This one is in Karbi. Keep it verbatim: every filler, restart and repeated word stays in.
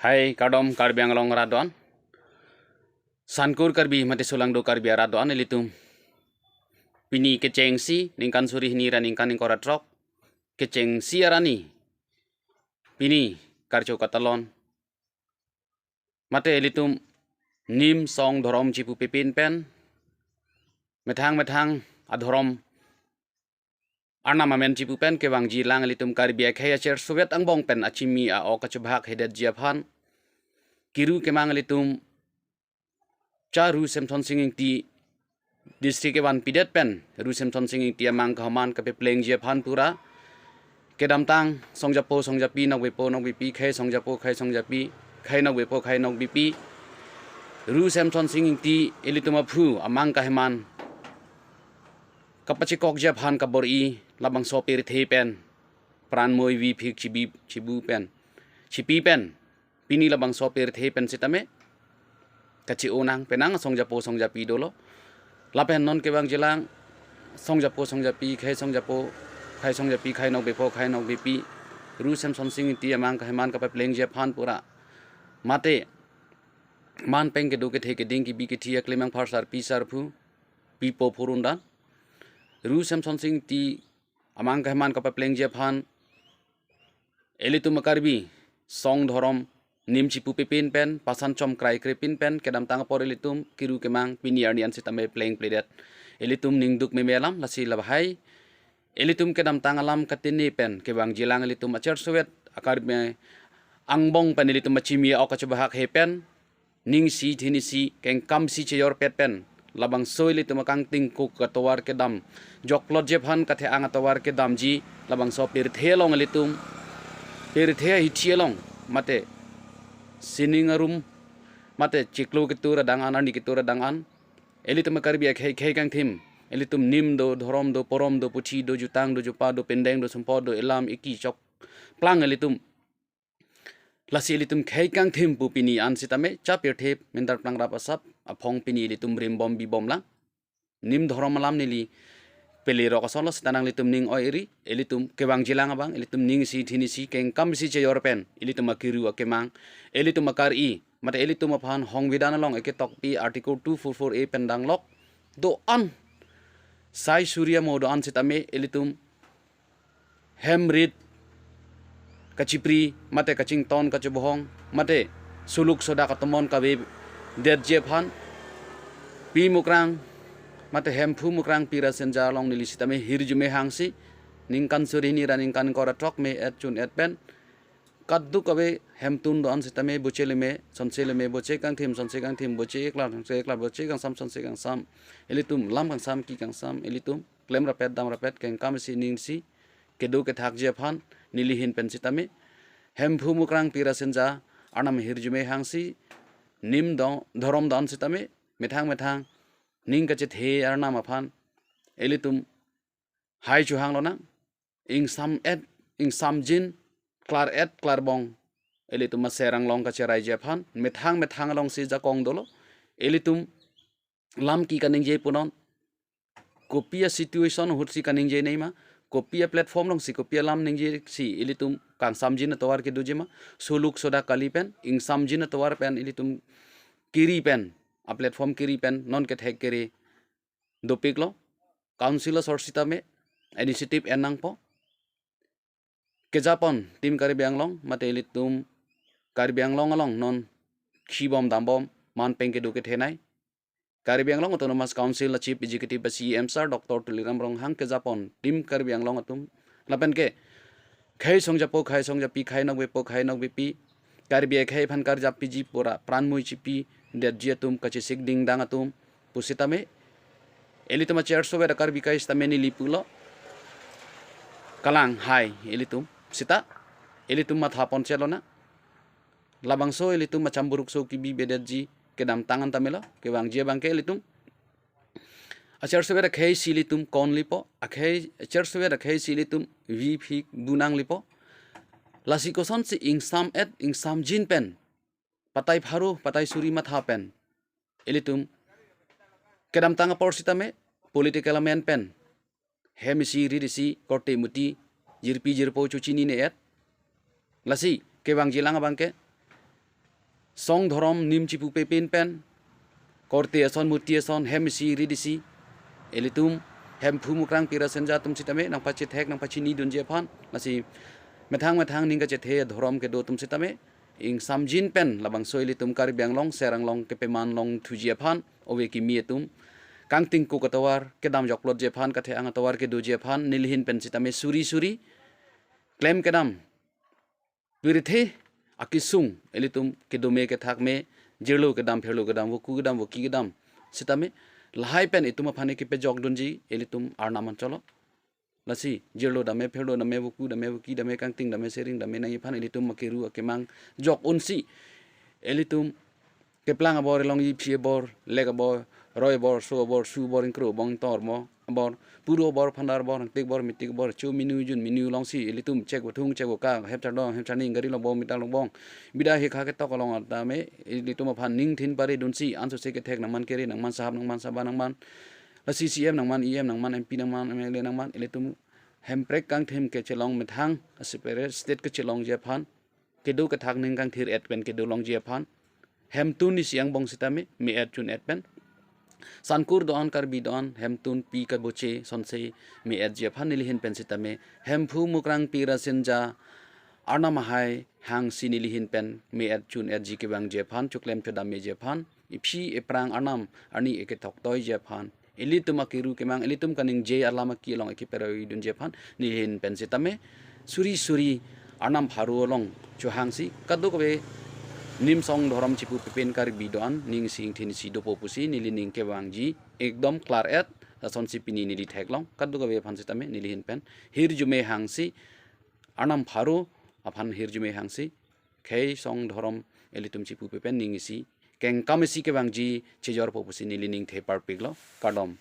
Hai kardom Karbi Anglong arat do-an. Sankur Karbi mate Solangdo Karbi arat do-an ilitum. Pini kechengsi ningkan suri hini ra ningkan ingkoi ra throk. Kechengsi arni. Pini karcho katalon. Mate ilitum nim song dhorom chipu pepin pen. Methang methang adhorom arnam amen chipu pen kevangji lang ilitum Karbi akhei achersovet angbong pen achimi a-ok kachebahak hedetji aphan. Kiru kemang ilitum cha Ru Semson Sing Ingti district kevan pidet pen Ru Semson Sing Ingti amang kahaman kapeplengji aphan pura. Kedamtang songjapo songjapi nokbepo nokbepi khei songjapo khei songjapi khei nokbepo khei nokbepi Ru Semson Sing Ingti ilitum aphu amang kahaman kapachekokji aphan kabor-i labangso pirthe pen pran moi vi phik chibi chibu pen chipi pen pini labangso pirthe pen sitame kachi-o nang penang songjapo songjapi dolo. Lapen non kevangji lang songjapo songjapi khei songjapo khei songjapi khei nokbepo khei nokbepi Ru Semson Sing Ingti amang kahaman kapeplengji aphan pura. Mate man pen kedo kethe keding kibi kithi aklemang phar sarpi sarphu pipo phurun dan Ru Semson Sing Ingti amang kahaman kapeplengji aphan ilitum Karbi song dhorom nim chipu pepin pen pasan chom krai krepin pen kedamtang apor ilitum kiru kemang pini arni an sitame plengpledet. Ilitum ningduk meme alam lasi labahai ilitum kedamtang alam katene pen kevangji lang ilitum achersovet a-Karbi angbong pen ilitum achimi a-ok kachebahak he pen ningsi thinisi kengkamsi cheyorpet pen labangso ilitum akangting kuk atovar kedam joklotji aphan kathe-ang atovar kedamji labangso pirthe along ilitum pirthe ahithi along mate sining arum mate chiklo ketur adang an arni ketur adang an ilitum Karbi akhei khei kangthim ilitum nim do dhorom do porom do puthi do jutang do jupa do pindeng do sumpot do elam iki chokplang ilitum lasi ilitum khei kangthim pu pini an sitame cha pirthe mendar plang rap asap aphong pini ilitum rimbom bibom lang. Nim dhorom alam neli pele rok ason lo sita nanglitum ning oi iri ilitum kevangji lang abang ilitum ningsi thinisi kengkamsi cheyor pen ilitum akiru akemang ilitum akar-i mate ilitum aphan hongvidan along eke tokpi article two four four A pen danglok do-an sai suri amo do-an sitame ilitum hem rit kachipri mate kachington kachebohong mate suluk sodak atomon kavedetji aphan pi Mukrang mate Hemphu Mukrang Pirasenja along neli sitame hirjume hangsi ningkan suri hini ra ningkan ingkoi ra throk me et chun et pen kaduk ave hemtun do-an sitame boche leme sonse leme boche kangthim sonse kangthim boche eklar sonse eklar boche kangsam sonse kangsam ilitum lam kangsam ki kangsam ilitum klem rapet dam rapet kengkamsi ningsi kedo kethakji aphan neli ahin pen sitame Hemphu Mukrang Pirasenja arnam hirjume hangsi nim do dhorom do-an sitame methang methang ning kachethe arnam aphan ilitum hai chuhang lonang ingsam et ingsamjin klar et klarbong ilitum aser anglong kacheraiji aphan methang methang alongsi jakong dolo ilitum lam ki kaningje punon kopi a-situation ahutsi kaningje neima kopi a-platform alongsi kopi alam ningje si ilitum kangsamjin atovar kedojima suluk sodak kali pen ingsamjin atovar pen ilitum kiri pen a-platform kiri pen non kethek kere dopiklo council asor sitame initiative en nangpo kejapon tim Karbi Anglong mate ilitum Karbi Anglong along non khibom dambom man pen kedo kethenei Karbi Anglong Autonomous Council a-Chief Executive a-C E M Sir Doctor Tuliram Ronghang kejapon tim Karbi Anglong atum lapen ke khei songjapo khei songjapi khei nokbepo khei nokbepi Karbi akhei aphan karjap piji pura pran moi chipi detji atum kachesik dingdang atum pusitame ilitum achersovet a-Karbi kai sitame neli pulo kalang hai ilitum sita ilitum matha pon chelona labangso ilitum acham buruk so kibi bedetji kedamtang an tamelo kevangji abangke ilitum achersovet akhei si ilitum kon lipo akhei achersovet akhei si ilitum vi phik bunang lipo lasi kosonsi ingsam et ingsamjin pen patai pharo patai suri matha pen ilitum kedamtang apor sitame political amen pen hem isi rit isi korte muti jirpi jirpo chuchini ne et lasi kevangji lang abangke song dhorom nim chipupe pen pen, korte ason, murti ason, hem isi rit isi, ilitum Hemphu Mukrang Pirasenja atum sitame nangpachethek nangpachinidunji aphan, lasi methang methang ning kachethe dhorom kedo atum sitame ingsamjin pen labangso ilitum Karbi Anglong, Ser Anglong kepeman longthuji aphan, ove kimi atum kangtingkuk atovar kedam jokplotji aphan, kathe-ang atovar kedoji aphan nelihin pen sitame suri suri klem kedam, pirthe akesung, ilitum kedome kethakme, jirlo kedam, phirlo kedam, voku kedam, voki kedam sitame lahai pen itum aphan kepejokdunji ilitum Arnam ancholo. Lasi jirlo dam me, phirlo dam me, voku dam me, voki dam me, kangting dam me, sering dam me nangji aphan ilitum akeru akemang jok unsi, ilitum keplang abor, elongji, phi abor, lek abor, roi abor, so abor, su abor, ingkro abor, tor mo abor, puru abor, phandar abor, angtik abor, mitik abor, chu minu jun minu alongsi ilitum chek bothung, chek boka, hep chardong, hep charning, gari longbong, mitar longbong, bida hekha ketok along atame ilitum aphan ningthin paridunsi, ansose kethek nangman, kere nangman, sahap nangman, saba nangman, lasi C M nangman, E M nangman, M P nangman, M L A nangman, ilitum hemprek kangthim kechelong methang, a separate state kechelongji aphan, kedo kethak ning kangthir-et pen kedo longji aphan, hemtun isi angbong sitame me-et chun-et pen, Sankur do-an, Karbi do-an, hemtun pi kaboche sonse me-etji aphan nelihin pen sitame, Hemphu Mukrang Pirasenja Arnam ahai hangsi nelihin pen me-et chun-etji kevangji aphan, choklem chodammeji aphan, iphi iprang, arnam arni ekethoktoiji aphan, ilitum akeru kemang, ilitum kaningje alam aki along ekiperoidunji aphan nelihin pen sitame suri suri Arnam pharo along chohangsi, kadokave nim song dhorom chipupe pen Karbi do-an, ning isi ingthin isi dopo pusi neli ning kevangji ekdom klar-et, lasonsi pini neli theklong, kadokave aphan sitame nelihin pen hirjume hangsi, Arnam pharo aphan hirjume hangsi, khei song dhorom ilitum chipupe pen ning isi, kengkam isi kevangji chejorpo pusi neli ning the parpiklo, kardom.